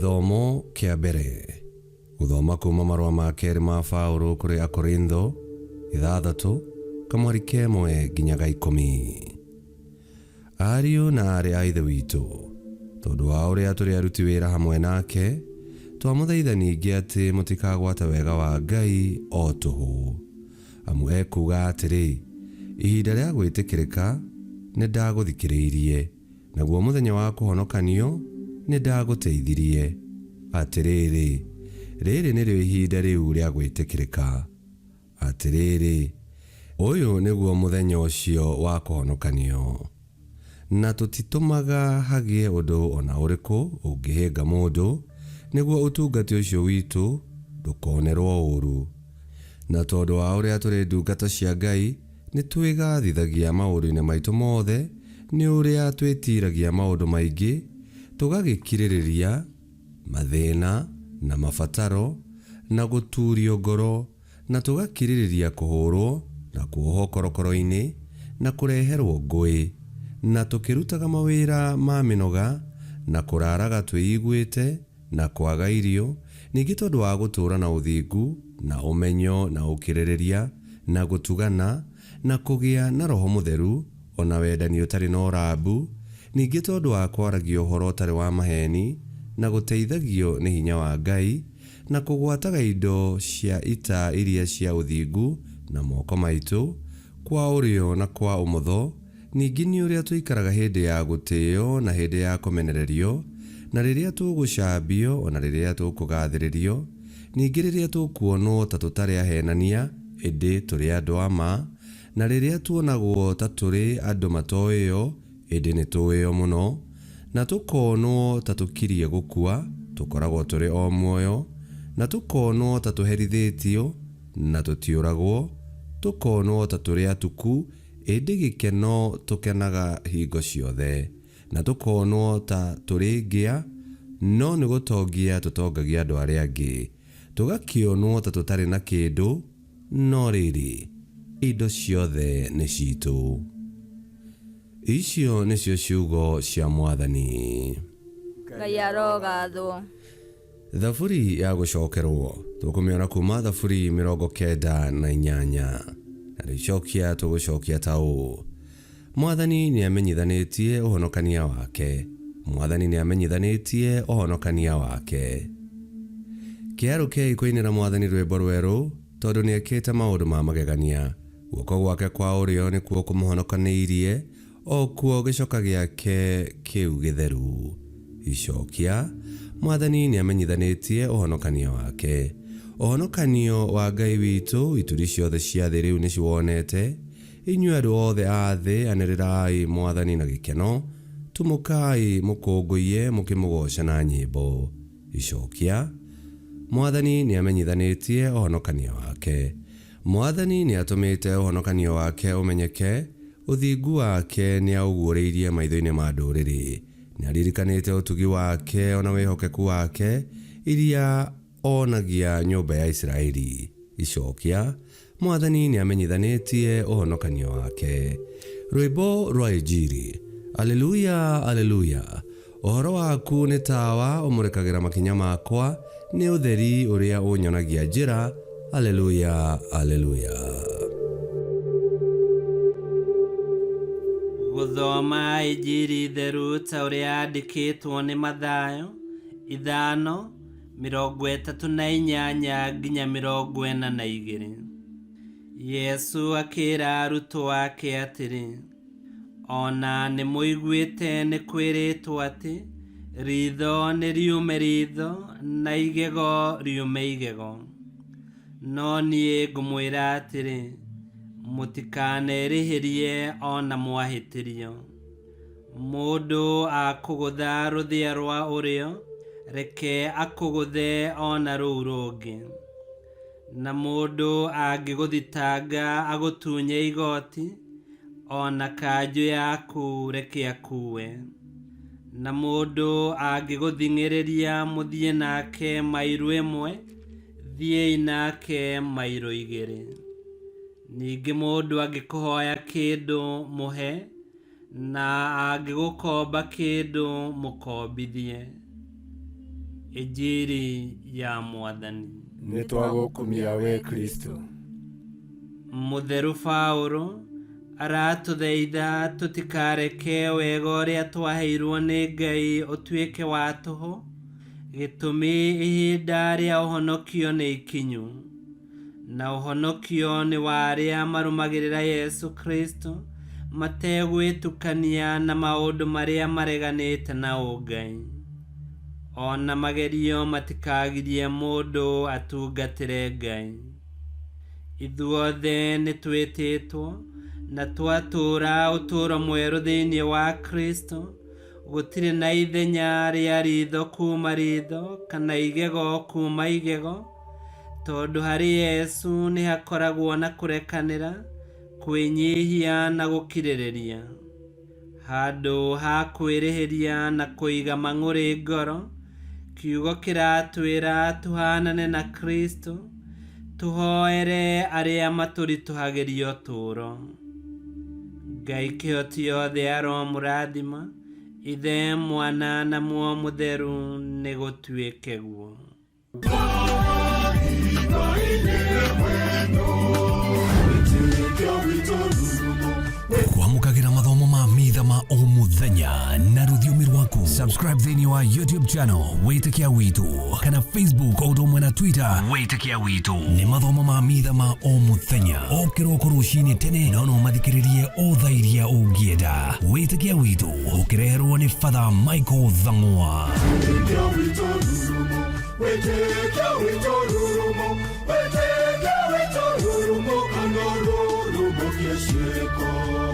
Gĩthomo kĩa mbere. Gũthoma kuma marũa ma kerĩ ma Paũlũ kũrĩ Akorintho, ithathatũ, kamwari kemwe nginya ga ikũmi. Ariũ na aarĩ a Ithe witũ, tondũ wa ũrĩa tũrĩ aruti wĩra hamwe nake, twamũthaitha ningĩ atĩ mũtikagwate wega wa Ngai o tũhũ. Amu ekuuga atĩrĩ, Ihinda rĩa gwĩtĩkĩrĩka nĩndagũthikĩrĩirie, naguo mũthenya wa kũhonokanio nĩndagũteithirie. Atĩrĩrĩ, rĩrĩ nĩrĩo ihinda rĩu rĩa gwĩtĩkĩrĩka. Atĩrĩrĩ, ũyũ nĩguo mũthenya ũcio wa kũhonokanio. Na tũtitũmaga hagĩe ũndũ o na ũrĩkũ ũngĩhĩnga mũndũ, nĩguo ũtungati ũcio witũ ndũkonerũo ũũru. Na tondũ wa ũrĩa tũrĩ ndungata cia Ngai, nĩtwĩgathithagia maũndũ-inĩ maitũ mothe nĩ ũrĩa twĩtiiragia maũndũ maingĩ, tũgagĩkirĩrĩria mathĩna, na mabataro, na gũtuurio ngoro, na tũgakirĩrĩria kũhũrũo, na kuohwo korokoro-inĩ, na kũreherũo ngũĩ, na tũkĩrutaga mawĩra ma mĩnoga, na kũraaraga twĩiguĩte, na kwaga irio, ningĩ tondũ wa gũtũũra na ũthingu, na ũmenyo, na ũkirĩrĩria, na gũtugana, na kũgĩa na Roho Mũtheru, o na wendani ũtarĩ na ũrambu, ningĩ tondũ wa kwaragia ũhoro ũtarĩ wa maheni, na gũteithagio nĩ hinya wa Ngai, na kũgwataga indo cia ita iria cia ũthingu na moko maitũ, kwa ũrĩo na kwa ũmotho, ningĩ nĩ ũrĩa tũikaraga hĩndĩ ya gũtĩo na hĩndĩ ya kũmenererio, na rĩrĩa tũgũcambio o na rĩrĩa tũkũgathĩrĩrio, ningĩ rĩrĩa tũkuonwo ta tũtarĩ aheenania, ĩndĩ tũrĩ andũ a ma, na rĩrĩa tuonagwo ta tũrĩ andũ matoĩo, ĩndĩ nĩ tũĩo mũno, na tũkonwo ta tũkirie gũkua, tũkoragwo tũrĩ o muoyo, na tũkonwo ta tũherithĩtio, na tũtiũragwo, tũkonwo ta tũrĩ atuku, ĩndĩ gĩkeno tũkenaga hingo ciothe, na tũkonwo ta tũrĩ ngĩa, no nĩ gũtongia tũtongagia andũ arĩa angĩ, tũgakĩonwo ta tũtarĩ na kĩndũ, no rĩrĩ, indo ciothe nĩ ciitũ. Icio nĩcio ciugo cia Mwathani. Ngai arogathwo. Thaburi ya gũcokerwo tũkũmĩona kuma Thaburi 98, na rĩcokia tũgũcokia ta ũũ: Mwathani nĩamenyithanĩtie ũhonokania wake, Mwathani nĩamenyithanĩtie ũhonokania wake. Kĩarũkei kũinĩra Mwathani rwĩmbo rwerũ, tondũ nĩekĩte maũndũ ma magegania. Guoko gwake kwa ũrĩo nĩkuo kũmũhonokanĩirie, o kuo gĩcoka gĩake kĩu gĩtheru. Icokia, Mwathani nĩamenyithanĩtie ũhonokania wake. Ũhonokanio wa Ngai witũ, ituri ciothe cia thĩ rĩu nĩciwonete. Inyuĩ andũ othe a thĩ, anĩrĩrai Mwathani na gĩkeno, tumũkai mũkũngũiye mũkĩmũgooca na nyĩmbo. Icokia, Mwathani nĩamenyithanĩtie ũhonokania wake. Mwathani nĩatũmĩte ũhonokanio wake ũmenyeke, ũthingu wake nĩaũguũrĩirie maitho-inĩ ma ndũrĩrĩ. Nĩaririkanĩte ũtugi wake o na wĩhokeku wake, iria onagia nyũmba ya Isiraeli. Icokia, Mwathani nĩamenyithanĩtie ũhonokanio wake. Rwĩmbo rwa Injiri. Aleluya, Aleluya. Ũhoro waku nĩ tawa ũmũrĩkagĩra makinya makwa, nĩ ũtheri ũrĩa ũnyonagia njĩra. Aleluya, Aleluya. Gũthoma Injiri theru ta ũrĩa yandĩkĩtwo nĩ Mathayo 5:38 nginya 42. Yesu akĩra arutwo ake atĩrĩ, O na nĩmũiguĩte nĩ kwĩrĩtwo atĩ, 'Riitho nĩ riume riitho, na igego riume igego.' No niĩ ngũmwĩra atĩrĩ, mũtikanerĩhĩrie o na mwahĩtĩrio. Mũndũ akũgũtha rũthĩa rwa ũrĩo, reke akũgũthe o na rũu rũngĩ. Na mũndũ angĩgũthitanga agũtunye igoti, o na kanjũ yaku reke akue. Na mũndũ angĩgũthing'ĩrĩria mũthiĩ nake mairũ ĩmwe, thiĩi nake mairũ igĩrĩ. Ningĩ mũndũ angĩkũhoya kĩndũ, mũhe, na angĩgũkomba kĩndũ, mũkombithie. Injiri ya Mwathani. Nĩ twagũkumia we Kristo. Mũtheru Paũlũ aratũthaitha tũtikareke wega ũrĩa twaheirwo nĩ Ngai ũtuĩke wa tũhũ, gĩtũmi ihinda rĩa ũhonokio nĩ ikinyu, na ũhonokio nĩ wa arĩa marũmagĩrĩra Yesu Kristo mategwĩtukania na maũndũ marĩa mareganĩte na ũngai. Ona magerio matikagirie mũndũ atungatĩre Ngai. Ithuothe nĩ twĩtĩtwo na twatũũra ũtũũro mwerũ thĩinĩ wa Kristo, gũtirĩ na ithenya rĩa ritho kuma ritho kana igego kuma igego, tondũ harĩ Yesu nĩ hakoragwo na kũrekanĩra, kwĩnyihia na gũkirĩrĩria. Handũ ha kwĩrĩhĩria na kũiga mang'ũrĩ ngoro, kiugo kĩratwĩra tũhanane na Kristo, tũhoere arĩa matũritũhagĩria ũtũũro. Ngai kĩhoti yothe aromũrathima, Ithe, Mwana na Muoyo Mũtheru, nĩ gũtuĩke guo. Kwamũkagĩra mathomo ma mitha ma o mũthenya na rũthiomi rwaku. Subscribe thĩinĩ wa YouTube channel Wĩtĩkia Witũ kana Facebook o ũndũ ũmwe na Twitter Wĩtĩkia Witũ. Nĩ mathomo ma mitha ma o mũthenya o kĩroko rũcinĩ tene, no no mathikĩrĩrie o thaa iria ũngĩenda. Wĩtĩkia Witũ ũkĩreherwo nĩ Father Michael Thang'wa. Wĩtĩkia witũ rurumo, wĩtĩkia witũ rurumo, wĩtĩkia witũ rurumo, kana rurumo kĩciĩko.